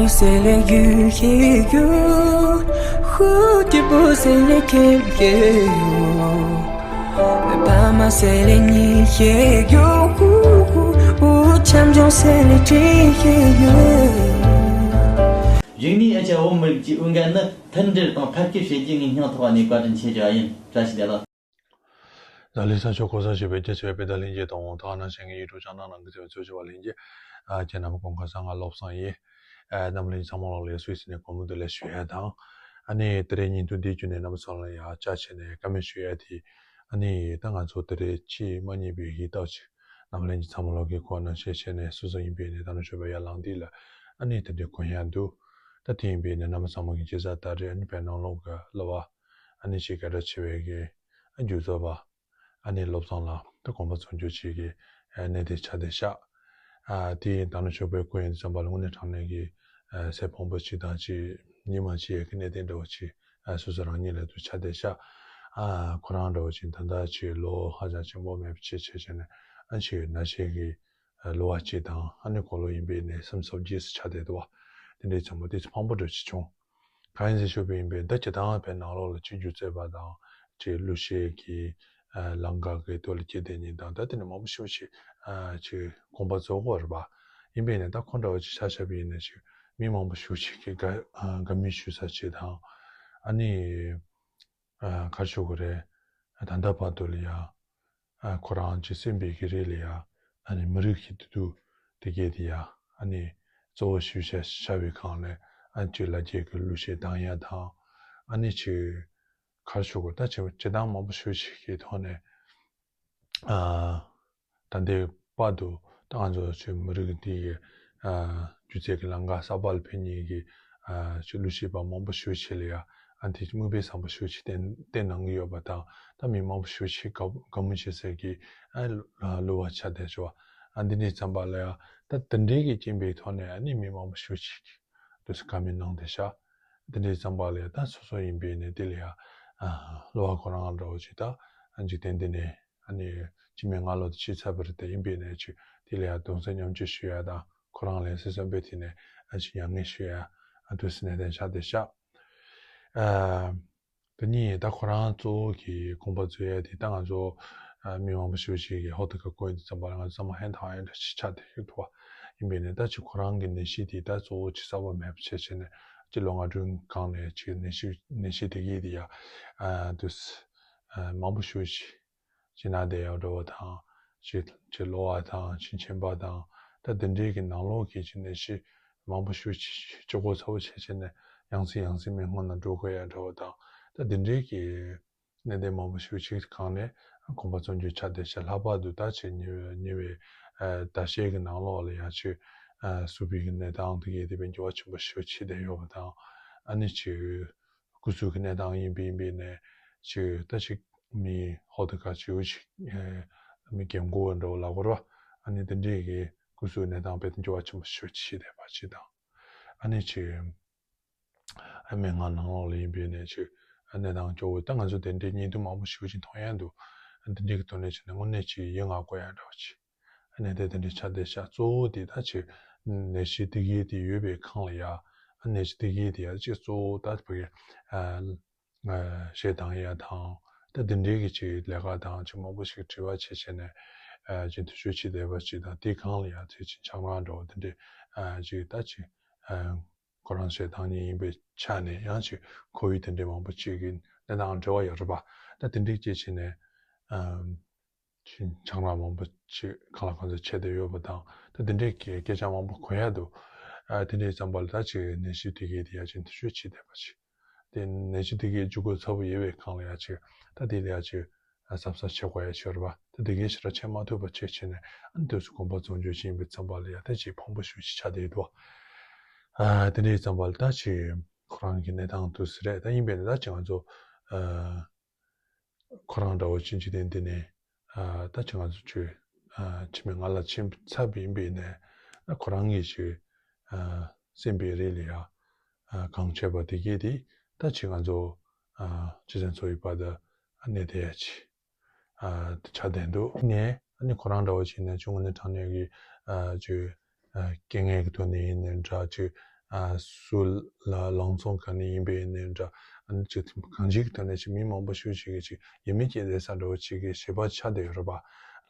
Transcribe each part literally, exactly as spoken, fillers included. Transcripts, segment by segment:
C'est les yeux qui gueulent, route pour c'est les quéqueos. Pas ma c'est les nids qui gueulent, ou champion c'est les triqueos. ཡིག་ནི་ཨ་ཅག་བོད་མི་རིགས་ཀྱི་འོས་འགན་ནི་མཐུན་སྒྲིལ་དང་ཐབས་སྐྱེ་བྱེད་རྒྱུ་ངས་སྙིང་ཐག་པ་ནས་བཀའ་དྲིན་ཆེ་ཞུ་བ་ཡིན། བཀྲ་ཤིས་བདེ་ལེགས། ད་ལས་ས་ཆོག་གོ་ས་ཞེས་པའི་རྒྱ་ཆེ་བའི་དཔེ་དང་ལྷན་རྒྱས་དང་ད་ག་ནང་བཞིན་གྱི་ཡིག་འབྲུ་ཅང་ནང་ནང་གི་ཚེ་བའི་ཚོ་ཆེ་བ་ལྷན་རྒྱས། ཨ་ཁྱེད་རྣམ་པ་གོང་ཁ་སང་ང་བློ་བཟང་ཡིན། ཨ་རྣམ་གླིང་ཚང་མ་ལོག་ལས་སུད་སི་ནས་གོང་མོ་དུ་ལས་ཞུ་ཡ་དང་། ཨ་ནི་དེ་རིང་ཉིན་ཐོ་འདི་བརྒྱུད་ནས་རྣམ་པ་ཚོ་ལ་ཡང་བཅར་བྱས་ནས་བཀའ་མོལ་ཞུ་ཡ་དེ། ཨ་ནི་ད་ང་ཚོ་དེ་རིང་ཕྱི་མ་གཉིས་པའི་ཡིག་ཐག་ཅིག་རྣམ་གླིང་ཚང་མ་ལོག་གི་གོ་ན་ཤེས་བྱས་ནས་སུ་སུ་ཡིན་པའི་ནས་ད་ནུ་ཆོས་པ་ཡར་ལངས་དུས་ལ་ཨ་ནི་དེ་འདྲའི་གོ་ཡ་འདུག་ད་དེ་ཡིན་པའི་ནས་རྣམ་པ་ཚང་མ་གི་རྗེས་ས་ད་རེས་ཨ་ནི་བའི་ནང་ལོག་གི་གླུ་བ། ཨ་ནི་ཅིག་སྐད་གྲགས་ཆེ་བའི་གི་རྒྱུ་ཚོགས་པ། ཨ་ནི་བློ་བཟང་ལགས་ད་དགོངས་པ་རྫོགས་འགྱུར་ཅིག་གི་གནས་དེ་ཆགས་བསྡད་ཤག་ཨ་དེ་ཡིན་ད་ནུ་ཆོས་པའི་སྐུ་ཡོན་དུ་བསམ་པ་ལ་དངོས་གནས་དྲང་གནས་ཀྱི་སེམས་ཕམ་པོ་ཅིག་དང་ཅིག་ཉི་མ་ཅིག་ཡ་གི་གནས་བརྟན་འདྲ་བོ་ཅིག་སོ་སོ་རང་ཉིད་ལ་དུ་ཆགས་བསྡད་ཤག་ཨ་ཁོ་རང་འདྲ་བོ་ཅིག་ད་ལྟ་ཅིག་ལོ་ཧ་ཅང་ཆེན་པོ་མེད་པ་ཅིག་བྱས་བྱས་ནས་ཨ་ཅིག་ན་ཤས་ཀྱི་གླུ་བ་ཅིག་དང་ཨ་ནི་གོ་ལོ་ཡིན་པའི་ནས་སེམས་འཚབ་རྗེས་སུ་ཆགས་བསྡད་འདུག་བ། དེ་འདྲའི་ཚོམ་པོ་དེ་ཚོ་ཕམ་པོ་འདྲ་ཅིག་བྱུང་། གང་ཡིན་ཟེར་ཞུས་པ་ཡིན་པས་འདི་སྤྱི་བཏང་བའི་ནང་ལོགས་ལ་སྤྱི་རྒྱུ་རྩོད་པ་དང་ཅིག་གླུ་གཞས་ཀྱི་ལམ་ཁ་གི་ཐོག་ལ་སྐྱེས་བསྡད་ཉིན་དང་ད་དེ་ནས་མང་པོ་ཞེ་པོ་ཅིག་ཅིག་དགོངས་པ་རྫོགས་ཀྱི་ཡོད་རེད་པ། ཡིན་པས་ནས་ད་ཁོ་འདྲ་བོ་ཅིག་ཆ་བཞག་པ་ཡིན་ན་ཅིག་མི་མང་པོ་ཞེ་པོ་ཅིག་གིས་དགའ་དགའ་མོས་ཞུ་ས་ཅིག་དང་ཨ་ནི་ག་རེ་ཞུ་དགོས་རེད། ད་ལྟ་བར་དུ་ལ་ཡ། ཨ་ཁོ་རང་ཅིག་སེམས་པའི་གི་རིགས་ལ་ཡ། ཨ་ནི་མི་རིགས་ཀྱི་བདེ་སྡུག་དེ་གས་དེ་ཡ། ཨ་ནི་གཙོ་བོ་ཞུ་བྱ་བྱ་བའི་སྒང་ནས་ཨ་ཅིག་ལ་རྒྱའི་གི་གླུ་གཞས་བཏང་ཡ་དང་། ཨ་ནི་ཅིག་ག་རེ་ཞུ་དགོས་ད་ཅིག་སྤྱིར་བཏང་མང་པོ་ཞེ་པོ་ཅིག་གི་ཐོག་ནས། ཨ་ད་ལྟའི་བར་དུ་ད་ང་ཚོ་ཅིག་མི་རིགས་འདི་ཡི་ཨ་སྒྱུ་རྩལ་གྱི་ལམ་ཁ་གསར་པ་ལ་ཕེབས་མཁན་གྱི་ཨ་ཅིག་གླུ་གཞས་པ་མང་པོ་ཞེ་པོ་ཅིག་ལ་ཡ། ཨ་དེ་དངོས་པོའི་བསམ་པ་ཞེ་པོ་ཅིག་བསྟན་བསྟན་གནང་གི་ཡོད་པ་དང་ད་མི་མང་པོ་ཞེ་པོ་ཅིག་དགའ་དགའ་མོས་བྱེད་སའི་གི་ཨ་གླུ་བ་ཆགས་བསྡད་ཤག་བ། ཨ་འདི་འདྲའི་ཙམ་པ་ལ་ཡ་ད་དེ་འདྲའི་གི་རྐྱེན་པའི་ཐོག་ནས་ཨ་ནི་མི་མང་པོ་ཞེ་པོ་ཅིག་གིས་དུས་སུ་དགའ་མོས་གནང་བསྡད་ཤག་དེ་འདྲའི་ཙམ་པ་ལ་ཡ་ད་སོ་སོ་ཡིན་པའི་ནས་དེ་ལ་ཡ་ཨ་གླུ་བ་ཁོ་རང་འདྲ་བོ་ཅིག་ད་ཨ་འཇིག་རྟེན་འདི་ནས། ཨ་ནི་སྤྱི་མི་སྔ་ལོ་དེ་ཕྱི་ཚར་བ་རེད་དེ་ཡིན་པའི་ནས་ཅིག་དེ་ལ་ཡང་གདུང་སེམས་མཉམ་སྐྱེད་ཞུ་ཡ་དང་ཁོ་རང་ལ་སེམས་བསམ་པའི་དེ་ནས་ཨ་ཅིག་མྱ་ངན་ཞུ་ཡ་ཨ་དུས་སུ་གནས་བརྟན་ཆགས་བསྡད་ཤག་ཨ་དེ་ནས་ད་ཁོ་རང་གཙོ་བོ་གི་དགོངས་པ་རྫོགས་ཡ་དེ་ད་ང་ཚོ་ཨ་མི་མང་པོ་ཞེ་པོ་ཞིག་གིས་ཧོ་ཏི་ཀ་ཀོ་ཡིན་དུས་ཙམ་པ་ལ་ང་ཚོ་ཚང་མ་ཧན་ཐང་ཡ་འདྲ་ཞིག་ཆགས་བསྡད་ཡོད་འདུག་བ། ཡིན་པའི་ནས་ད་ཅིག་ཁོ་རང་གི་ནད་གཞི་དེ་ད་གཙོ་བོ་ཅིག་གསར་པ་མེད་པ་བྱས་བྱས་ནས་ཅིག་ལོ་ལྔ་བཅུ་གང་ནས་ཅིག་ནད་གཞི་ནད་གཞི་དེ་གས་དེ་ཡ་ཨ་དུས་ཨ་མང་པོ་ཞེ་པོ་ཞིག་སྦྱིན་བདག་དེ་ཡང་འགྲོ་བ་དང་། ཅིག་ཅིག་གློ་བ་དང་ཅིག་མཆིན་པ་དང་། ད་དེ་འདྲའི་གི་ནང་ལོགས་ཀྱི་ཅིག་ནད་གཞི་མང་པོ་ཞིག་ཅིག་གཅིག་པོ་ཚ་པོ་བྱས་བྱས་ནས་ཡང་སེ་ཡང་སེ་མི་སྔོན་ལ་འགྲོ་དགོས་ཡ་འགྲོ་བ་དང་། ད་དེ་འདྲའི་གི་གནད་དོན་མང་པོ་ཞིག་ཅིག་གང་ནས་དགོངས་པ་རྫོགས་འགྱུར་ཆགས་བསྡད་ཤག་ལྷག་པར་དུ་ད་ཅིག་ཉེ་བའི་ཉེ་བའི་ཨ་ཟླ་ཤས་ཀྱི་ནང་ལོགས་ལ་ཡང་ཅིག་ཨ་གཟུགས་པོའི་གི་གནས་སྟངས་དེ་གའི་དེ་བས་འགྱུར་བ་ཆེན་པོ་ཞིག་ཕྱིན་བསྡད་ཡོད་པ་དང་། ཨ་ནི་ཅིག་སྐུ་གཟུགས་ཀྱི་གནས་སྟངས་ཡིན་པ་ཡིན་པའི་ནས་ཅིག་ད་ཅིག་མི་ཧོ་ཏི་ཀ་ཅིག་ཅིག་མི་རྒན་གོག་འདྲ་བོ་ལབ་དགོས་རེད་བ། ཨ་ནི་དེ་འདྲའི་གི་སྐུ་གཟུགས་གནས་སྟངས་དཔེ་འགྱུར་བ་ཆེན་པོ་ཞིག་ཕྱིན་བསྡད་པ་ཅིག་དང་། ཨ་ནི་ཅིག་ཨ་མི་ང་ནང་ལོགས་ལ་ཡིན་པའི་ནས་ཅིག་གནས་སྟངས་སྐྱོ་བོ་ད་ང་ཚོ་དེ་འདྲའི་བརྙན་ཐུང་མང་པོ་ཞིག་ཅིག་མཐོང་ཡ་འདུག་དེ་འདྲའི་གི་ཐོག་ནས་ཅིག་ནས་དངོས་གནས་ཅིག་ཡིད་ང་དགོས་ཡ་འདྲ་བོ་ཅིག་གནས་སྟངས་དེ་འདྲའི་ཆགས་བསྡད་ཤག་གཙོ་བོ་དེ་ད་ཅིག་ནད་གཞི་དེ་གའི་དེ་ཡོད་པའི་ཁང་ལ་ཡ། ནད་གཞི་དེ་གའི་དེ་ཡ་ཅིག་གཙོ་བོ་ད་བ་གི་ཨ་གཞས་བཏང་ཡ་དང་། ད་དེ་འདྲའི་གི་ཅིག་ལས་ཀ་དང་ཅིག་མང་པོ་ཞིག་དྲི་བ་བྱས་བྱས་ནས་ཨ་ཅིག་འཐུས་ཤོར་བྱེད་བསྡད་པ་ཅིག་དང་དེ་ཁང་ལ་ཡ་ཚེ་ཅིག་ཆང་རག་འདྲ་བོ་དེ་འདྲའི་ཨ་ཅིག་ད་ཅིག་ཨ་ཁོ་རང་གཞས་བཏང་མཁན་ཡིན་པའི་ཆ་ནས་ཡང་ཅིག་ཁོ་བོའི་དེ་འདྲའི་མང་པོ་ཅིག་གི་གནས་སྟངས་འབྲེལ་བ་ཡོད་རེད་པ། ད་དེ་འདྲའི་སྐྱེས་བྱས་ནས་ཨ། ཆང་རག་མང་པོ་ཅིག་གང་ལ་གང་འཚམ་བྱས་བསྡད་ཡོད་པ་དང་། ད་དེ་འདྲའི་སྐད་སྐད་ཆ་མང་པོ་གོ་ཡ་འདུག་ཨ་དེ་འདྲའི་ཙམ་པ་ལ་ད་ཅིག་ནད་གཞི་དེ་གའི་དེ་ཡ་ཅིག་འཐུས་ཤོར་བྱེད་བསྡད་པ་ཅིག་དེ་ནད་གཞི་དེ་གའི་འཇུག་སྒོ་ཚ་པོ་ཡོད་པའི་སྒང་ལ་ཡ་ཅིག་ད་དེ་ལ་ཡ་ཅིག་གཟབ་གཟབ་བྱེད་དགོས་ཡ་ཅིག་ཡོད་རེད་པ། ད་དེ་གའི་ཞེ་དྲག་བྱེད་མ་ཐུབ་པ་བྱས་བྱས་ནས་ཨ་ནི་དུས་སུ་དགོངས་པ་རྫོགས་འགྱུར་བྱེད་ཡིན་པའི་ཙམ་པ་ལ་ཡ་ད་ཅིག་ཕངས་པོ་ཞེ་པོ་ཅིག་ཆགས་བསྡད་འདུག་ཨ་དེ་འདྲའི་ཙམ་པ་ལ་ད་ཅིག་ཁོ་རང་གི་གནས་སྟངས་དུས་སུ་རེད། ད་ཡིན་པས་ན་ད་ཅིག་ང་ཚོ་ཨ། ཁོ་རང་འདྲ་བོ་ཅིག་འཇིག་རྟེན་འདི་ནས་ཨ་ད་ཅི་ང་ཚོ་ཆོས་ཨ་ཕྱི་མའི་ང་ལ་ཕྱིན་ཚར་བ་ཡིན་པས་ནས་ཨ་ཁོ་རང་གི་ཆོས་ཨ་སེམས་པའི་རིགས་ལ་ཡ་ཨ་གང་བྱས་པ་དེ་གས་དེ་ད་ཅི་ང་ཚོ་ཨ་སྤྱི་ཚན་ཚོ་ཡི་བར་དུ་ཨ་གནས་བསྡད་ཡ་ཅིག་ཨ་ཆགས་བསྡད་འདུག་ནས་ཨ་ནི་ཁོ་རང་འདྲ་བོ་ཅིག་ནས་ཅུང་ངོ་ནས་དྲང་གནས་ཀྱི་ཨ་ཆོས་ཨ་རྐྱེན་ངན་གྱི་ཐོག་ནས་ཡིན་ནའི་འདྲ་ཅིག་ ཨ་སུ་ལ་ལང་ཚོ་ག་ནས་ཡིན་པའི་ནས་འདྲ། ཨ་ནི་ཅིག་གང་ཅིག་གི་ཐོག་ནས་ཅིག་མི་མང་པོ་ཞིག་ཅིག་གིས་ཅིག་ཡིད་མི་སྐྱོ་བསྡད་ས་འདྲ་བོ་ཅིག་གི་ཞེད་པ་ཆགས་བསྡད་ཡོད་རེད་པ།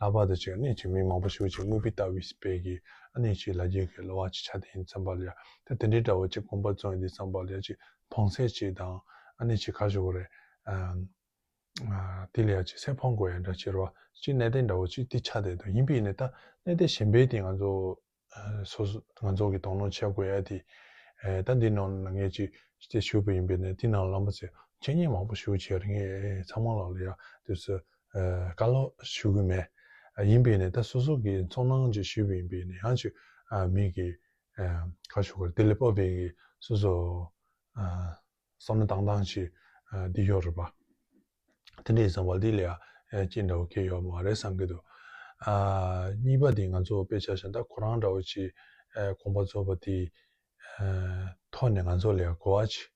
ལྷག་པར་དུ་ཅིག་ཨ་ནི་ཅིག་མི་མང་པོ་ཞིག་ཅིག་དམིགས་པའི་ལྟ་བའི་དཔེ་གི་ཨ་ནི་ཅིག་ལ་རྒྱའི་གི་གླུ་བ་ཅིག་ཆགས་བསྡད་ཡིན་ཙམ་པ་ལ་ཡ། ད་དེ་འདྲའི་འདྲ་བོ་ཅིག་དགོངས་པ་རྫོགས་ཡིན་དུས་ཙམ་པ་ལ་ཡ་ཅིག་མཐོང་ཚད་ཅིག་དང་ཨ་ནི་ཅིག་ག་ཞུ་དགོས་རེད། ཨ་ཨ་དེ་ལ་ཡ་ཅིག་སེམས་ཕམ་དགོས་ཡ་འདྲ་ཅིག་རེད་པ། ཅིག་གནད་དོན་འདྲ་བོ་ཅིག་དེ་ཆགས་བསྡད་འདུག་ཡིན་པས་ནས་ད་གནད་དོན་གཞན་པའི་དེ་ང་ཚོ་ཨ་སོ་སོ་ང་ཚོ་གི་དོ་སྣང་བྱེད་དགོས་ཡ་དེ། ཨ་ད་འདི་ནང་ལ་ངས་ཅིག་དེ་ཞུས་པ་ཡིན་པས་ནས་དེ་ནང་བླ་མ་ཚོས་འཆད་ཉན་མང་པོ་ཞུ་བྱས་རེད། ངས་ཚང་མ་ལ་ལ་ཡ་དུས་སུ་ཨ་བཀའ་སློབ་ཞུ་གི་མེད། ཨ་ཡིན་པས་ནས་ད་སོ་སོ་གི་ཚོར་སྣང་ཅིག་ཞུས་པ་ཡིན་པས་ནས་ཡང་ཅིག་ཨ་མི་གི་ཨ་ག་ཞུ་དགོས་རེད། དེ་ལས་སྤོབས་པའི་གི་སོ་སོ་ཨ་བསམ་བློ་བཏང་སྟངས་ཤིག་ཨ་འདི་ཡོད་རེད་པ། དེ་འདྲ་ཡིན་ཙང་བ་འདི་ལ་ཡ་ཨ་ཅི་འདྲ་བོ་གལ་ཡོད་མ་རེད་བསམ་གི་འདུག་ཨ་གཉིས་པ་དེ་ང་ཚོ་དཔེ་ཆ་བཞག་ན་ད་ཁོ་རང་འདྲ་བོ་ཅིག་ཨ་དགོངས་པ་རྫོགས་པ་དེ་ཨ་ཐོག་ནས་ང་ཚོ་ལ་ཡ་གོ་བ་ཅིག་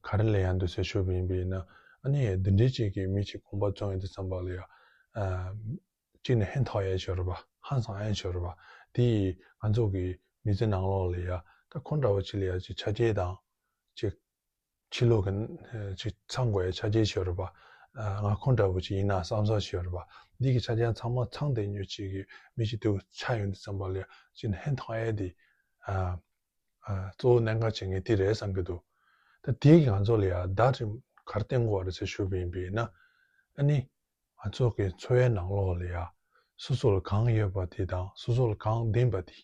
ག་རེ་ལེན་ཡ་འདུག་ཟེར་ཞུས་པ་ཡིན་པས་ན། ཨ་ནི་འདི་འདྲའི་ཅིག་གི་མི་ཅིག་དགོངས་པ་རྫོགས་ཡོང་དུས་ཙམ་པ་ལ་ཡ་ཨ་གཅིག་ནས་ཕན་ཐོགས་ཡ་ཅིག་ཡོད་རེད་པ། ཧང་སང་ཡ་ཅིག་ཡོད་རེད་པ། དེ་ཡིས་ང་ཚོ་གི་མི་ཚེ་ནང་ལོགས་ལ་ཡ་ད་ཁོ་འདྲ་བོ་ཅིག་ལ་ཡ་ཅིག་ཆ་རྐྱེན་དང་ཅིག་ཕྱི་ལོགས་ཀྱི་ཅིག་ཚང་དགོས་ཡ་ཆ་རྐྱེན་ཅིག་ཡོད་རེད་པ། ཨ་ང་ཁོ་འདྲ་བོ་ཅིག་ཡིན་ན་བསམ་བསམ་ཅིག་ཡོད་རེད་པ། འདི་གི་ཆ་རྐྱེན་ཚང་མ་ཚང་བསྡད་མཁན་ཅིག་གི་མི་ཅིག་དེ་ཆགས་ཡོང་དུས་ཙམ་པ་ལ་ཡ་ཅིག་ནས་ཕན་ཐོགས་ཡ་དེ་ཨ་ཨ་གཙོ་བོ་གནད་འགག་ཆེ་ངེས་དེ་རེད་བསམ་གྱི་འདུག་ད་དེ་གི་ང་ཚོ་ལ་ཡ་བརྡ་རིམ་ག་རེ་བསྟན་དགོས་པ་རེད་ཟེར་ཞུས་པ་ཡིན་པས་ན། ཨ་ནི་ང་ཚོ་གི་འཚོ་བའི་ནང་ལོགས་ལ་ཡ་སོ་སོ་ལ་གང་ཡོད་པ་དེ་དང་སོ་སོ་ལ་གང་ལྡན་པ་དེ།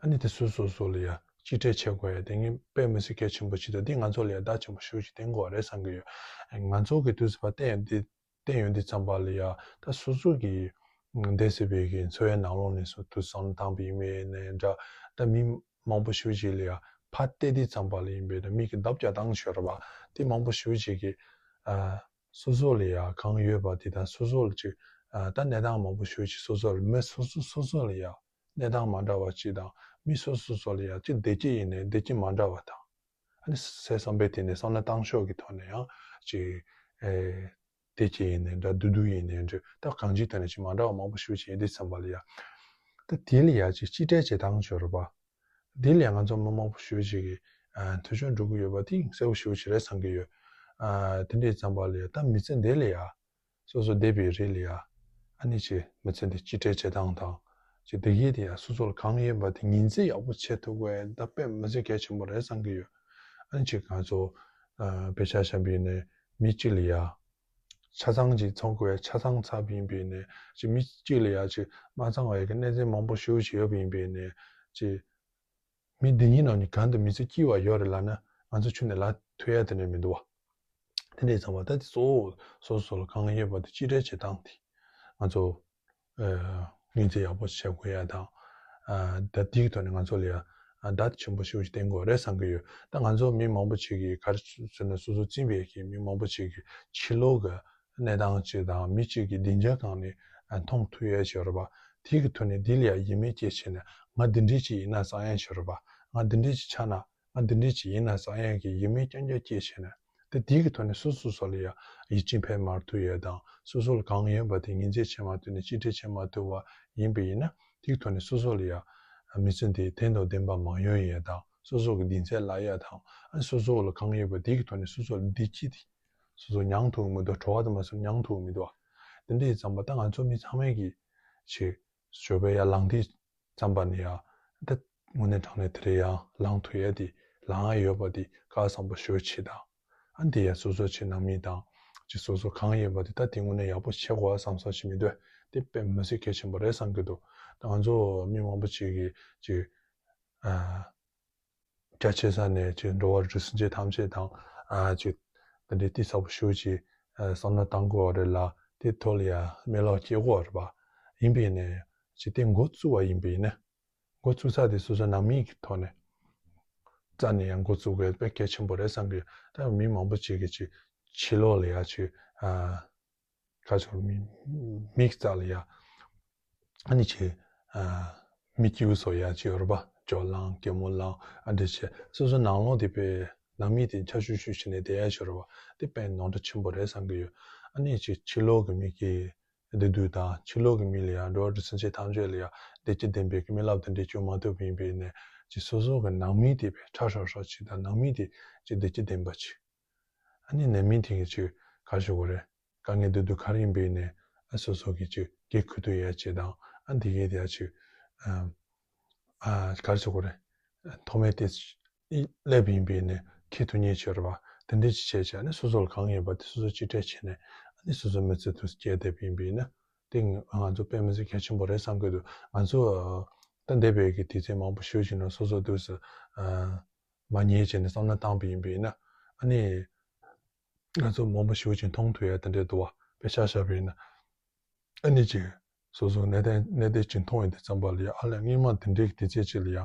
ཨ་ནི་དེ་སོ་སོ་སོ་ལ་ཡ་གཅིག་སྤྲད་བྱེད་དགོས་ཡ་དེ་ངས་དཔེ་མི་སྲིད་གལ་ཆེན་པོ་ཞིག་དང་འདི་ང་ཚོ་ལ་ཡ་བརྡ་ཆེན་པོ་ཞེ་པོ་ཞིག་བསྟན་དགོས་པ་རེད་བསམ་གྱི་ཡོད། ང་ཚོ་གི་དུས་སུ་བ་བསྟན་ཡ་འདི་བསྟན་ཡོང་དུས་ཙམ་པ་ལ་ཡ་ད་སོ་སོ་གི་འདས་ཟིན་པའི་གི་འཚོ་བའི་ནང་ལོགས་ནས་སུ་དུ་བསམ་བློ་བཏང་པ་ཡིན་མིན་ནས་འདྲ། ད་མི་མང་པོ་ཞེ་པོ་ཞིག་ལ་ཡ་ཕར་བལྟས་དུས་ཙམ་པ་ལ་ཡིན་པས་ན་མི་གི་ལྡབ་བརྒྱ་བཏང་ཤོར་བ་དེ་མང་པོ་ཞེ་པོ་ཞིག་གི་ཨ་སོ་སོ་ལ་ཡ་གང་ཡོད་པ་དེ་དང་སོ་སོ་ལ་ཅིག་ཨ་ད་གནས་སྟངས་མང་པོ་ཞེ་པོ་ཞིག་སོ་སོ་ལ་མི་སོ་སོ་སོ་སོ་ལ་ཡ་གནས་སྟངས་མ་འདྲ་བ་ཅིག་དང་མི་སོ་སོ་སོ་ལ་ཡ་ཅིག་བདེ་སྐྱིད་ཡིན་ནའི་བདེ་སྐྱིད་མ་འདྲ་བ་དང་། ཨ་ནི་སེམས་བསམ་པའི་དེ་ནས་བསམ་བློ་བཏང་ཕྱོགས་ཀྱི་ཐོག་ནས་ཡང་ཅིག་ཨེ་བདེ་སྐྱིད་ཡིན་ནའི་འདྲ་བདེ་སྡུག་ཡིན་ནའི་འདྲ་ད་གང་ཅིའི་ཐོག་ནས་ཅིག་མ་འདྲ་བ་མང་པོ་ཞེ་པོ་ཅིག་ཡིན་དུས་ཙམ་པ་ལ་ཡ། ད་དེ་ལ་ཡ་ཅིག་གཅིག་སྤྲད་བྱེད་སྟངས་ཤོར་བ། དེ་ལ་ཡ་ང་ཚོ་མི་མང་པོ་ཞེ་པོ་ཅིག་གིས་ཨ་འཐུས་ཤོར་འགྲོ་གི་ཡོད་པ་དེ་གསལ་པོ་ཞེ་པོ་ཅིག་རེད་བསམ་གྱི་ཡོད། ཨ་དེ་འདྲའི་ཙམ་པ་ལ་ཡ་ད་མི་ཚེ་འདི་ལ་ཡ། སོ་སོ་བསྡད་པའི་རིགས་ལ་ཡ། ཨ་ནི་ཅིག་མི་ཚེ་འདི་གཅིག་སྤྲད་བྱེད་སྟངས་དང་། ཅིག་བདེ་སྐྱིད་དེ་ཡ་སོ་སོ་ལ་གང་ཡིན་པ་དེ་ངོས་འཛིན་ཡག་པོ་བྱེད་ཐུབ་དགོས་ད་དཔེ་མི་སྲིད་གལ་ཆེན་པོ་རེད་བསམ་གྱི་ཡོད། ཨ་ནི་ཅིག་ང་ཚོ་ཨ་དཔེ་ཆ་བཞག་པ་ཡིན་ནའི་མི་གཅིག་ལ་ཡ། ཆ་ཚང་ཅིག་ཚང་དགོས་ཆ་ཚང་ཚར་བ་ཡིན་པ་ཡིན་ནའི་ཅིག་མི་གཅིག་ལ་ཡ་ཅིག་མ་ཚང་བ་ཡ་གི་གནས་ཚུལ་མང་པོ་ཞེ་པོ་ཅིག་ཡོད་པ་ཡིན་པ་ཡིན་ནའི་ཅིག་མི་འདི་གཉིས་ནང་ནས་གང་དུ་མི་ཚེ་སྐྱིད་པ་ཡོད་རེད་ལབ་ན་ང་ཚོ་ཁྱོན་ནས་ལབ་ཐུབ་ཡ་དེ་འདྲ་མི་འདུག་བ། དེ་འདྲ་ཡིན་ཙང་བ་ད་དེ་གཙོ་བོ་སོ་སོ་ལ་གང་ཡོད་པ་དེ་གཅིག་སྤྲད་བྱེད་སྟངས་དེ་ང་ཚོ་ཨ་ངོས་འཛིན་ཡག་པོ་བྱེད་དགོས་ཡ་དང་། ཨ་ད་དེའི་ཐོག་ནས་ང་ཚོ་ལ་ཡ་ཨ་བརྡ་ཆེན་པོ་ཞེ་པོ་ཞིག་བསྟན་དགོས་རེད་བསམ་གྱི་ཡོད། ད་ང་ཚོ་མི་མང་པོ་ཅིག་གིས་ག་རེ་ཟེར་ན་སོ་སོ་བཙིན་པའི་གི་མི་མང་པོ་ཅིག་གིས་ཕྱི་ལོགས་ཀྱི་གནས་སྟངས་ཅིག་དང་མི་གཅིག་གི་སྡིངས་ཆ་སྒང་ནས་མཐོང་ཐུབ་ཡས་ཤིག་ཡོད་རེད་པ། དེ་གི་ཐོག་ནས་འདི་ལ་ཡ་ཡིད་མེད་སྐྱེས་བྱས་ནས་ང་འདི་འདྲས་ཅིག་ཡིན་ན་བསམ་ཡས་ཤིག་ཡོད་རེད་པ། ང་འདི་འདྲས་ཅིག་ཆགས་ན་ང་འདི་འདྲས་ཅིག་ཡིན་ན་བསམ་ཡས་ཀྱི་ཡིད་མེད་རྐྱང་རྐྱང་སྐྱེས་བྱས་ནས་དེ་དེ་གི་ཐོག་ནས་སོ་སོ་སོ་ལ་ཡ་ཡིད་ཆེས་འཕེར་མ་ཐུབ་ཡས་དང་སོ་སོ་ལ་གང་ཡོད་པ་དེ་ངོས་འཛིན་བྱེད་མ་ཐུབ་ནས་གཅིག་སྒྲིལ་བྱེད་མ་ཐུབ་པ་ཡིན་པ་ཡིན་ན་དེ་གི་ཐོག་ནས་སོ་སོ་ལ་ཡ་མི་ཚེ་འདི་དོན་དང་ལྡན་པ་མ་ཡོང་ཡས་དང་སོ་སོ་གི་སྡིངས་ཆ་བརླག་ཡས་དང་ཨ་སོ་སོ་ལ་གང་ཡོད་པ་དེ་གི་ཐོག་ནས་སོ་སོ་ལ་བདེ་སྐྱིད་དེ། སོ་སོ་མྱང་ཐུབ་མི་འདུག་བྲོ་བ་དུ་མ་སོ་མྱང་ཐུབ་མི་འདུག་དེ་འདྲ་ཡིན་ཙམ་པ་ད་ང་ཚོ་མི་ཚང་མས་ཀྱི་ཆེ་ཞོ་པའི་ཡ་ལངས་དུས་ཙམ་པ་ནས་ཡ་ད་དངོས་གནས་དྲང་གནས་དེ་རེད་ཡ་ལངས་ཐུབ་ཡ་དེ་ལངས་ཡ་ཡོད་པ་དེ་ཀ་བསམ་པ་ཞོ་ཆེ་དང་ཨ་འདི་ཡ་སོ་སོ་ཆེ་ནང་མི་དང་ཅི་སོ་སོ་གང་ཡིན་པ་དེ་ད་དེ་དངོས་གནས་ཡག་པོ་བྱེད་དགོས་བསམ་བསམ་ཞིག་མི་འདུག་དེ་དཔེ་མི་སྲིད་གལ་ཆེན་པོ་རེད་བསམ་གྱི་འདུག་ད་ང་ཚོ་མི་མང་པོ་ཅིག་གིས་ཅིག་ཨ། རྒྱ་ཆེ་ས་ནས་ཅིག་འགྲོ་བ་རིགས་སུ་མཆེད་ཐམས་ཅད་དང་ཨ་ཅིག་འདི་འདྲའི་གཏིང་ཟབ་པོ་ཞེ་ཅིག་བསམ་བློ་བཏང་དགོས་པ་རེད་ལ་དེ་ཐོག་ལ་ཡ་རྨི་ལམ་སྐྱེ་དགོས་པ་རེད་པ། ཡིན་པས་ནས་ཅིག་དེ་འགོ་བཙུགས་པ་ཡིན་པས་ནས་འགོ་བཙུགས་ས་དེ་སོ་སོ་ནང་མི་གི་ཐོག་ནས་རྩ་ནས་ཡང་འགོ་བཙུགས་དགོས་དཔེ་གལ་ཆེན་པོ་རེད་བསམ་གི། ད་མི་མང་པོ་ཅིག་གིས་ཅིག་ཕྱི་ལོགས་ལ་ཡ་ཅིག་ཨ། ཁ་ཕྱོགས་མི་མིག་རྩ་ལ་ཡ། ཨ་ནི་ཆེ། ཨ་མི་སྐྱིད་པོ་བཟོ་ཡ་ཅིག་ཡོད་རེད་པ། ཇོ་ལང་གད་མོ་ལང་ཨ་འདྲ་བྱས་སོ་སོ་ནང་ལོགས་དེ་དཔེ་ནང་མི་དེ་ཆ་ཤུ་ཤུ་བྱས་ནས་བསྡད་ཡ་ཅིག་ཡོད་རེད་པ། དེ་དཔེ་ནོར་འཁྲུལ་ཆེན་པོ་རེད་བསམ་གི་ཡོད། ཨ་ནི་ཅིག་ཕྱི་ལོགས་ཀྱི་མི་གི་བདེ་སྡུག་དང་ཕྱི་ལོགས་ཀྱི་མི་ལ་ཡ་འགྲོ་བ་རིགས་སུ་མཆེད་ཐམས་ཅད་ལ་ཡ་བདེ་སྐྱིད་ལྡན་པའི་གི་མི་རླབས་དེ་འདྲ་བསྐྱོད་མ་ཐུབ་པ་ཡིན་པས་ནས་ ཅིག་སོ་སོ་གི་ནང་མི་དེ་བས་ཁྲ་ཧྲག་ཧྲག་ཅིག་དང་ནང་མི་དེ་ཅིག་བདེ་སྐྱིད་ལྡན་པ་ཅིག་ཨ་ནི་ནང་མི་དེ་གི་ཅིག་ག་རེ་ཞུ་དགོས་རེད། དཀའ་ངལ་འདི་དུས་ག་རེ་ཡིན་པ་ཡིན་ནའི་ཨ་སོ་སོ་གི་ཅིག་གེ་ཁུ་ཐུག་ཡ་ཅིག་དང་ཨ་འདི་གའི་དེ་ཡ་ཅིག་ཨ་ཨ་ག་རེ་ཞུ་དགོས་རེད། ཐོག་མའི་དེ་སླེབས་ཡིན་པ་ཡིན་ནའི་ཁེ་ཐུག་ཉེ་ཆེ་རེད་བ། དེ་འདྲའི་ཅིག་བྱས་བྱས་ཨ་ནི་སོ་སོ་ལ་གང་ཡོད་པ་དེ་སོ་སོ་གཅིག་སྤྲད་བྱས་ནས་ཨ་ནི་སོ་སོ་མི་ཚེ་དུ་སྐྱེལ་བསྡད་པ་ཡིན་པ་ཡིན་ན་དེ་ང་ང་ཚོ་དཔེ་མི་སྲིད་གལ་ཆེན་པོ་རེད་བསམ་གི་འདུག་ང་ཚོ་ད་འདས་པའི་གི་དུས་ཚོད་མང་པོ་ཞིག་ཕྱིན་ན་སོ་སོ་དུས་སུ་ཨ། མ་ཉེས་བྱས་ནས་བསམ་བློ་བཏང་པ་ཡིན་པས་ན། ཨ་ནི། ང་ཚོ་མང་པོ་ཞེ་པོ་ཅིག་མཐོང་ཐུབ་ཡ་དེ་འདྲས་འདུག་བ། དཔེ་ཆ་བཞག་པ་ཡིན་ན། ཨ་ནི་ཅིག་སོ་སོ་གནས་བརྟན་གནས་བརྟན་ཅིག་མཐོང་ཡོང་དུས་ཙམ་པ་ལ་ཡ་ཨ་ལས་སྔོན་མ་དེ་འདྲས་ཀྱི་དུས་ཚོད་ཅིག་ལ་ཡ།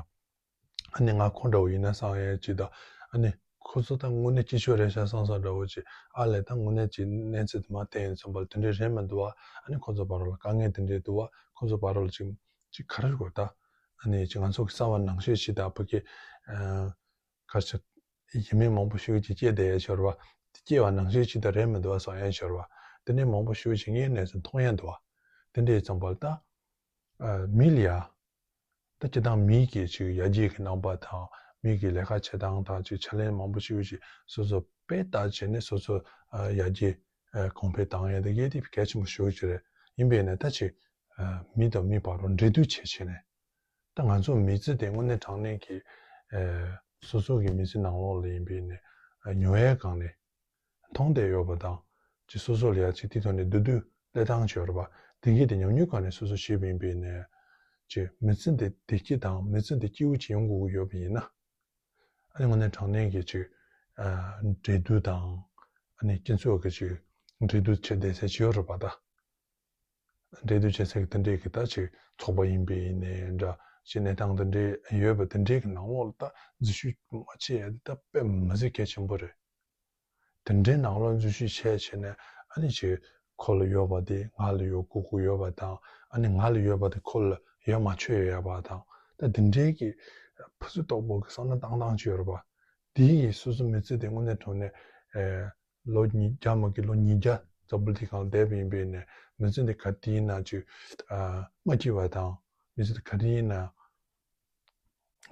ཨ་ནི་ང་ཁོ་འདྲ་བོ་ཡིན་ན་བསམ་ཡ་ཅིག་དང་། ཨ་ནི་ཁོ་ཚོ་ད་དངོས་གནས་སྐྱིད་ཤོས་རེད་ཤག་བསམ་བསམ་འདྲ་བོ་ཅིག་ཨ་ལས་ད་དངོས་གནས་ཅིག་གནས་ཚུལ་དེ་མར་བལྟས་ཡོང་དུས་ཙམ་པ་ལ་དེ་འདྲས་རེད་མི་འདུག་བ། ཨ་ནི་ཁོ་ཚོ་བར་ལ་དཀའ་ངལ་དེ་འདྲས་འདུག་བ། ཁོ་ཚོ་བར་ལ་ཅིག་ཅིག་ག་རེ་ཞུ་དགོས་ད། ཨ་ནི་ཅིག་ང་ཚོ་གི་གསར་བ་ནང་བཞིན་ཞིག་དང་ཕ་གི། ཨ། ག་ཚོད། ཡིན་མིན་མང་པོ་ཞིག་ཅིག་སྐྱེས་བསྡད་ཡ་ཤོར་བ། སྐྱེས་པ་ནང་བཞིན་ཞིག་དང་རེད་མི་འདུག་བ་བསམ་ཡ་ཤོར་བ། དེ་ནས་མང་པོ་ཞིག་ཅིག་ངའི་གནས་སུ་མཐོང་ཡ་འདུག་བ། དེ་འདྲའི་ཙམ་པ་ལ་ད། ཨ། མི་ལ་ཡ། ད་སྤྱིར་བཏང་མི་གི་ཅིག་ཡར་རྒྱས་ཀྱི་རྣམ་པ་དང་མི་གི་ལས་ཀ་བྱེད་སྟངས་དང་ཅིག་ཕྱག་ལེན་མང་པོ་ཞིག་ཅིག་སོ་སོ་དཔེ་ལྟ་བྱས་ནས་སོ་སོ། ཨ། ཡར་རྒྱས། ཨ། གོང་འཕེལ་བཏང་ཡ་དེ་གལ་ཆེན་པོ་ཞིག་ཅིག་རེད། ཡིན་པས་ན་ད་ཅིག་ཨ། མི་དང་མི་བར་རུ་འབྲེལ་མཐུད་བྱེད་བྱས་ནས། ད་ང་ཚོ་མི་ཚེ་དེ་དངོས་གནས་དྲང་གནས་ཀྱི། ཨ། སོ་སོ་གི་མི་ཚེ་ནང་ལོགས་ལ་ཡིན་པས་ནས། ཨ། མྱོང་ཡས་སྒང་ནས། མཐོང་བསྡད་ཡོད་པ་དང་། ཅིག་སོ་སོ་ལ་ཡ་ཅིག་དེ་ཐོག་ནས་བསྡུ་བསྡུ་ལྟ་སྟངས་བྱས་ཡོད་རེད་པ། དེ་གས་དེ་ཉམས་མྱོང་སྒང་ནས་སོ་སོ་ཤེས་པ་ཡིན་པས་ནས། ཅིག་མི་ཚེ་འདི་བདེ་སྐྱིད་དང་མི་ཚེ་འདི་སྐྱིད་པོ་ཅིག་ཡོང་དགོས་ཀྱི་ཡོད་པ་ཡིན་ན། ཨ་ནི་དངོས་གནས་དྲང་གནས་ཀྱི་ཅིག་ཨ། འབྲེལ་མཐུད་དང་། ཨ་ནི་སྤྱི་ཚོགས་ཀྱི་ཅིག་འབྲེལ་མཐུད་བྱེད་བསྡད་ས་ཅིག་ཡོད་རེད་པ་ད། འབྲེལ་མཐུད་བྱེད་སའི་དེ་འདྲའི་གི་ད་ཅིག་ཚོགས་པ་ཡིན་པས་ཡིན་ནའི་འདྲ་ཅིག་གནས་སྟངས་དེ་འདྲའི་ཡོད་པ་དེ་འདྲའི་གི་ནང་ལོགས་ལ་ད་འཛུལ་ཞུགས་མ་བྱེད་ཡ་དེ་ད་དཔེ་མི་སྲིད་གལ་ཆེན་པོ་རེད། དེ་འདྲའི་ནང་ལོགས་འཛུལ་ཞུགས་བྱས་བྱས་ནས་ཨ་ནི་ཅིག་ཁོ་ལ་ཡོད་པ་དེ་ང་ལ་ཡོད་དགོས་ཀྱི་ཡོད་པ་དང་ཨ་ནི་ང་ལ་ཡོད་པ་དེ་ཁོ་ལ་ཡོད་མ་ཆོག་ཡོད་ཡ་པ་དང་ད་དེ་འདྲའི་གི་ཕུ་སུ་དོག་པོ་གི་བསམ་བློ་བཏང་སྟངས་ཅིག་ཡོད་རེད་པ། དེ་ཡིས་སོ་སོ་མི་ཚེ་དེ་དངོས་གནས་དྲང་གནས་ཨེ། ལོ་ཉིས་བརྒྱ་མ་གི་ལོ་ཉིས་བརྒྱ་འཛམ་བུ་གླིང་སྒང་བསྡད་པ་ཡིན་པས་ནས་མི་ཚེ་འདི་ག་དུས་ཡིན་ན་ཅིག་ཨ། མ་སྐྱིད་པ་དང་མི་ཚེ་འདི་ག་དུས་ཡིན་ན་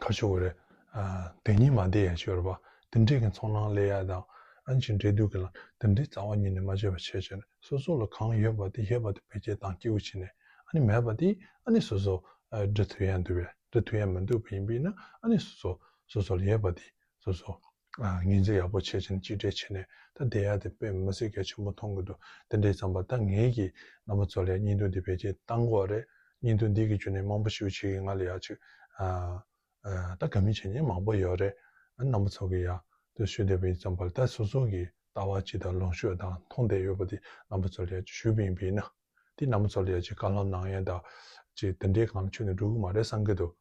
ག་ཞུ་དགོས་རེད། ཨ། དེ་ཉིད་མ་བསྡད་ཡ་ཞུ་རེད་པ། དེ་འདྲའི་གི་ཚོར་སྣང་སླེབས་ཡ་དང་ཨ་ནི་ཅིག་འབྲེལ་མཐུད་གི་ལ་དེ་འདྲའི་རྩ་བ་ཉིད་ནས་མ་བྱས་པ་བྱས་བྱས་ནས་སོ་སོ་ལ་གང་ཡོད་པ་དེ་ཡོད་པ་དེ་བེད་སྤྱོད་བཏང་སྐྱིད་པོ་བྱས་ནས་ཨ་ནི་མེད་པ་དེ་ཨ་ནི་སོ་སོ་ཨ། སྒྲུབ་ཐུབ་ཡ་འདུག་པས་སྒྲུབ་ཐུབ་ཡ་མི་འདུག་པ་ཡིན་པས་ན་ཨ་ནི་སོ་སོ་སོ་སོ་ལ་ཡོད་པ་དེ་སོ་སོ། ངོས་འཛིན་ཡག་པོ་བྱས་བྱས་ནས་གཅིག་སྒྲིལ་བྱས་ནས་ད་བསྡད་ཡ་དེ་དཔེ་མི་སྲིད་གལ་ཆེན་པོ་མཐོང་གི་འདུག་དེ་འདྲའི་བསམ་པ་ད་ངེད་ཀྱིས་རྣམ་པ་ཚོ་ལ་བརྙན་ཐུང་འདི་བེད་སྤྱོད་བཏང་དགོས་རེད། བརྙན་ཐུང་འདི་གི་བརྒྱུད་ནས་མང་པོ་ཞེ་པོ་ཅིག་གིས་ང་ལ་ཡ་ཅིག་ཨ། ཨ། ད་དགའ་མོས་བྱེད་མཁན་མང་པོ་ཡོད་རེད། ཨ། རྣམ་པ་ཚོ་གིས་ཡ་དེ་ཞུ་བསྡད་པའི་བསམ་པ་ལ་ད་སོ་སོ་གི་ལྟ་བ་ཅིག་དང་ལངས་ཕྱོགས་དང་མཐོང་བསྡད་ཡོད་པ་དེ་རྣམ་པ་ཚོ་ལ་ཡ་ཅིག་ཞུས་པ་ཡིན་པས་ན། དེ་རྣམ་པ་ཚོ་ལ་ཡ་ཅིག་བཀའ་སློབ་གནང་ཡ་དང་ཅིག་དེ་འདྲའི་སྒང་ལ་ཆུད་ནས་འགྲོ་གི་མ་རེད་བསམ་གྱི་འདུག་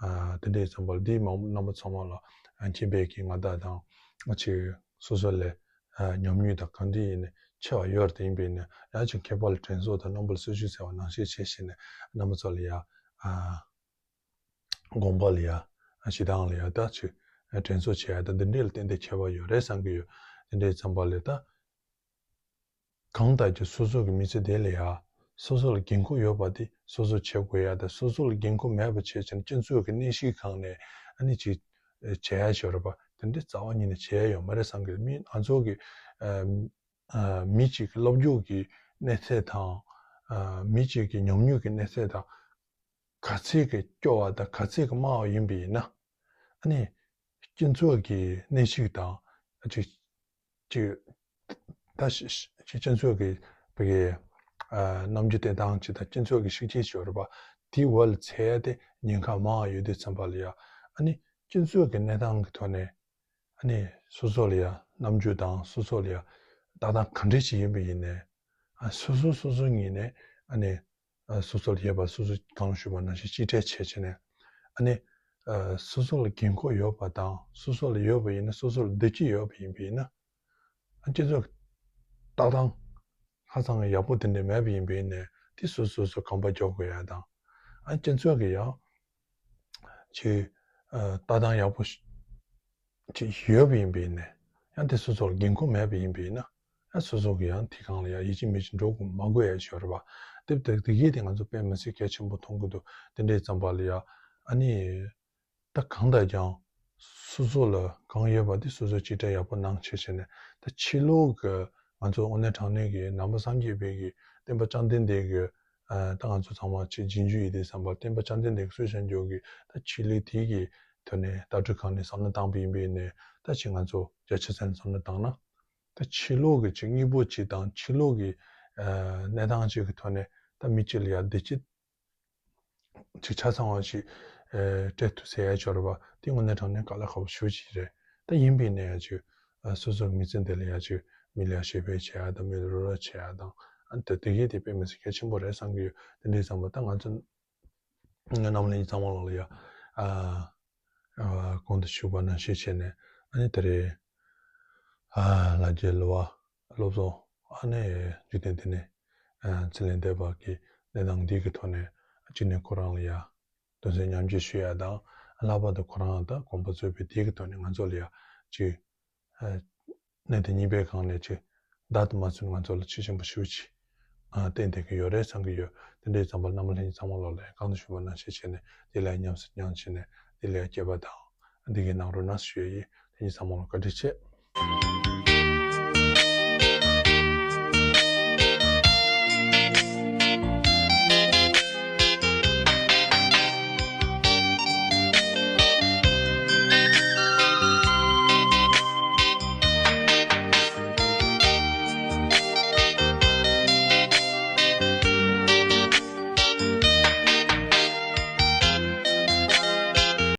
ཨ། དེ་འདྲའི་བསམ་པ་ལ་འདིས་མ་རྣམ་པ་ཚང་མ་ལ་ཨ། མཁྱེན་པའི་གི་ང་དང་དང་ཅིག་སོ་སོ་ལས་ཨ། ཉམས་མྱོང་དང་གང་འདྲ་ཡིན་ནའི་ཆེ་བ་ཡོད་རེད། ཡིན་པས་ནས་ཡང་ཅིག་མཁས་པ་ལ་དྲན་གསོ་དང་རྣམ་པ་ལ་སྲི་ཞུ་ཟེར་བ་ནང་བཞིན་བྱས་བྱས་ནས་རྣམ་པ་ཚོ་ལ་ཡ་ཨ། དགོངས་པ་ལ་ཡ་ཨ། ཞེ་སྡང་ལ་ཡ་ད་ཅིག་ཨ། དྲན་གསོ་བྱེད་ཡ་ད་འདི་འདྲའི་ལ་ཏན་ཏན་ཁྱད་པར་ཡོད་རེད་བསམ་གྱི་ཡོད། དེ་འདྲའི་བསམ་པ་ལས་ད། གང་ལྟར་གྱི་སོ་སོ་གི་མི་ཚེ་དེ་ལ་ཡ། སོ་སོ་ལ་འགན་ཁུར་ཡོད་པ་དེ་སོ་སོ་བྱེད་དགོས་ཡ་དང་སོ་སོ་ལ་འགན་ཁུར་མེད་པ་བྱས་ཙང་སྤྱི་ཚོགས་ཀྱི་གནས་གཞི་སྒང་ནས་ཨ་ནི་ཅིག་བྱེད་ཡ་ཞིག་ཡོད་རེད་པ། དེ་འདྲའི་རྩ་བ་ཉིད་ནས་བྱེད་ཡ་ཡོད་མ་རེད་བསམ་གི། མི་ང་ཚོ་གི་ཨ། ཨ། མི་གཅིག་གི་སློབ་སྦྱོང་གི་གནས་ཚད་དང་། ཨ། མི་གཅིག་གི་ཉམས་མྱོང་གི་གནས་ཚད་དང་། ག་ཚད་ཀྱི་སྐྱོ་བ་དང་ག་ཚད་ཀྱི་དམའ་བ་ཡིན་པ་ཡིན་ན། ཨ་ནི། སྤྱི་ཚོགས་ཀྱི་གནས་ཤིག་དང་། ཅིག་ཅིག་ད་ཤ་ཤ་སྤྱི་ཚོགས་ཀྱི་བོད་ཀྱི་ཨ། རྣམ་འགྱུར་བསྟན་སྟངས་ཅིག་དང་སྤྱི་ཚོགས་ཀྱི་ཤུགས་རྐྱེན་ཅིག་ཡོད་རེད་པ། དེའི་འོག་ལ་ཚུད་ཡ་དེ་ཉེན་ཁ་མང་བ་ཡོད་དུས་ཙམ་པ་ལ་ཡ། ཨ་ནི་སྤྱི་ཚོགས་ཀྱི་གནས་སྟངས་ཀྱི་ཐོག་ནས་ཨ་ནི་སོ་སོ་ལ་ཡ་རྣམ་འགྱུར་དང་སོ་སོ་ལ་ཡ་ལྟ་སྟངས་ག་འདྲ་ཞིག་ཡིན་པ་ཡིན་ནའི། ཨ། སོ་སོ་སོ་སོ་ཉིད་ནས་ཨ་ནི། ཨ། སོ་སོ་ལ་ཡོད་པ་སོ་སོ་གང་ཞུས་པ་ནང་བཞིན་གཅིག་སྒྲིལ་བྱས་བྱས་ནས། ཨ་ནི། ཨ། སོ་སོ་ལ་འགན་ཁུར་ཡོད་པ་དང་སོ་སོ་ལ་ཡོད་པ་ཡིན་ན་སོ་སོ་ལ་བདེ་སྐྱིད་ཡོད་པ་ཡིན་པ་ཡིན་ན། ཨ། སྤྱི་ཚོགས་ལྟ་སྟངས་ཧ་ཅང་ཡག་པོ་དེ་འདྲ་མེད་པ་ཡིན་པ་ཡིན་ནའི་དེ་སོ་སོ་སོ་གོམ་པ་རྒྱག་དགོས་ཡ་དང་། ཨ། སྤྱི་ཚོགས་ཀྱི་ཡང་ཅིག་ཨ། ལྟ་སྟངས་ཡག་པོ་ཞིག་ཅིག་ཡོད་པ་ཡིན་པ་ཡིན་ནའི། ཡང་དེ་སོ་སོར་འགན་ཁུར་མེད་པ་ཡིན་པ་ཡིན་ན། ཡང་སོ་སོ་གི་ཡང་དེ་སྒང་ལ་ཡང་ཡིད་ཆེས་མི་བྱེད་འགྲོ་དགོས་མ་དགོས་ཡ་ཞིག་ཡོད་རེད་པ། དེ་དེ་དེ་གས་དེ་ང་ཚོ་དཔེ་མི་སྲིད་གལ་ཆེན་པོ་མཐོང་གི་འདུག་དེ་འདྲའི་བསམ་པ་ལ་ཡ། ཨ་ནི། ད་གང་ལྟར་ཀྱང་སོ་སོ་ལ་གང་ཡོད་པ་དེ་སོ་སོས་ཅི་འདྲ་ཡག་པོ་གནང་བྱས་བྱས་ནས། ད་ཕྱི་ལོགས་ཀྱི་ང་ཚོ་དངོས་གནས་དྲང་གནས་ཀྱི་ནང་པ་སངས་རྒྱས་པའི་གི་བསྟན་པ་བཅོམ་ལྡན་འདས་ཀྱི་ཨ་ད་ང་ཚོ་ཚང་མ་ཆེས་རྗེས་འཇུག་ཡིན་དུས་ཙམ་པ་བསྟན་པ་བཅོམ་ལྡན་འདས་ཀྱི་སྲོལ་ཆེན་འཇོག་གི་ད་ཕྱི་ལོགས་དེ་གི་ཐོག་ནས་ལྟ་གྲུབ་སྒང་ནས་བསམ་བློ་བཏང་པ་ཡིན་པས་ནས། ད་ཅིག་ང་ཚོ་རྒྱ་ཆེ་ཚད་ནས་བསམ་བློ་བཏང་ན། ད་ཕྱི་ལོགས་ཀྱི་ཅིག་དངོས་པོ་ཅིག་དང་ཕྱི་ལོགས་ཀྱི་ཨ་གནས་སྟངས་ཅིག་གི་ཐོག་ནས་ད་མི་གཅིག་ལ་ཡ་བདེ་སྐྱིད་ཅིག་ཆ་ཚང་བ་ཞིག་ཨ་སྤྲད་ཐུབ་ཟེར་ཡ་ཅིག་ཡོད་རེད་པ། དེ་དངོས་གནས་དྲང་གནས་དཀའ་ལས་ཁག་པོ་ཞེ་པོ་ཅིག་རེད། ད་ཡིན་པས་ན་ཡ་ཅིག་ཨ་སོ་སོའི་མི་ཚེ་འདི་ལ་ཡ་ཅིག་མི་ལ་ཡ་ཞབས་པད་བྱེད་ཡ་དང་། མི་ལ་རོགས་རམ་བྱེད་ཡ་དང་། ཨ་ད་དེ་གས་དེ་དཔེ་མི་སྲིད་གལ་ཆེན་པོ་རེད་བསམ་གྱི་ཡོད། དེ་འདྲ་ཡིན་ཙང་ད་ང་ཚོ་རྣམ་པ་ལྷན་རྒྱས་ཚང་མ་ལོག་ལ་ཡ་ཨ་ཨ་གོང་དུ་ཞུས་པ་ནང་བཞིན་བྱས་ནས། ཨ་ནི་ད་རེས་ཨ་ལ་རྒྱའི་གླུ་བ་སློབ་གསོ་ཨ་ནི་འཇིག་རྟེན་འདི་ནས་ཨ་ཚེ་ལས་འདས་པ་གི་གནས་སྟངས་འདི་གི་ཐོག་ནས་གཅིག་ནས་ཁོ་རང་ལ་ཡ་གདུང་སེམས་མཉམ་སྐྱེད་ཞུ་ཡ་དང་། ལྷག་པར་དུ་ཁོ་རང་ད་དགོངས་པ་རྫོགས་པའི་དེ་གི་ཐོག་ནས་ང་ཚོ་ལ་ཡ་ཅིག་ཨ་གནས་དེ་གཉིས་པའི་སྒང་ནས་ཅིག་བདག་ཏུ་མ་ཚུད་ང་ཚོ་ལ་ཆེས་ཆེན་པོ་ཞེ་པོ་ཅིག་ཨ་བསྟན་བསྡད་ཀྱི་ཡོད་རེད་བསམ་གྱི་ཡོད། དེ་འདྲ་ཡིན་ཙང་རྣམ་པ་ལྷན་རྒྱས་ཚང་མ་ལོག་ལ་ཡ་གོང་དུ་ཞུས་པ་ནང་བཞིན་བྱས་ནས་དེ་ལ་ཡ་ཉམས་སུ་མྱངས་བྱས་ནས་དེ་ལ་ཡ་དགྱེས་པ་དང་བདེ་སྐྱིད་གནང་རོགས་གནང་ཞུ་ཡ་ཡིན། ལྷན་རྒྱས་ཚང་མ་ལ་བཀའ་དྲིན་ཆེ།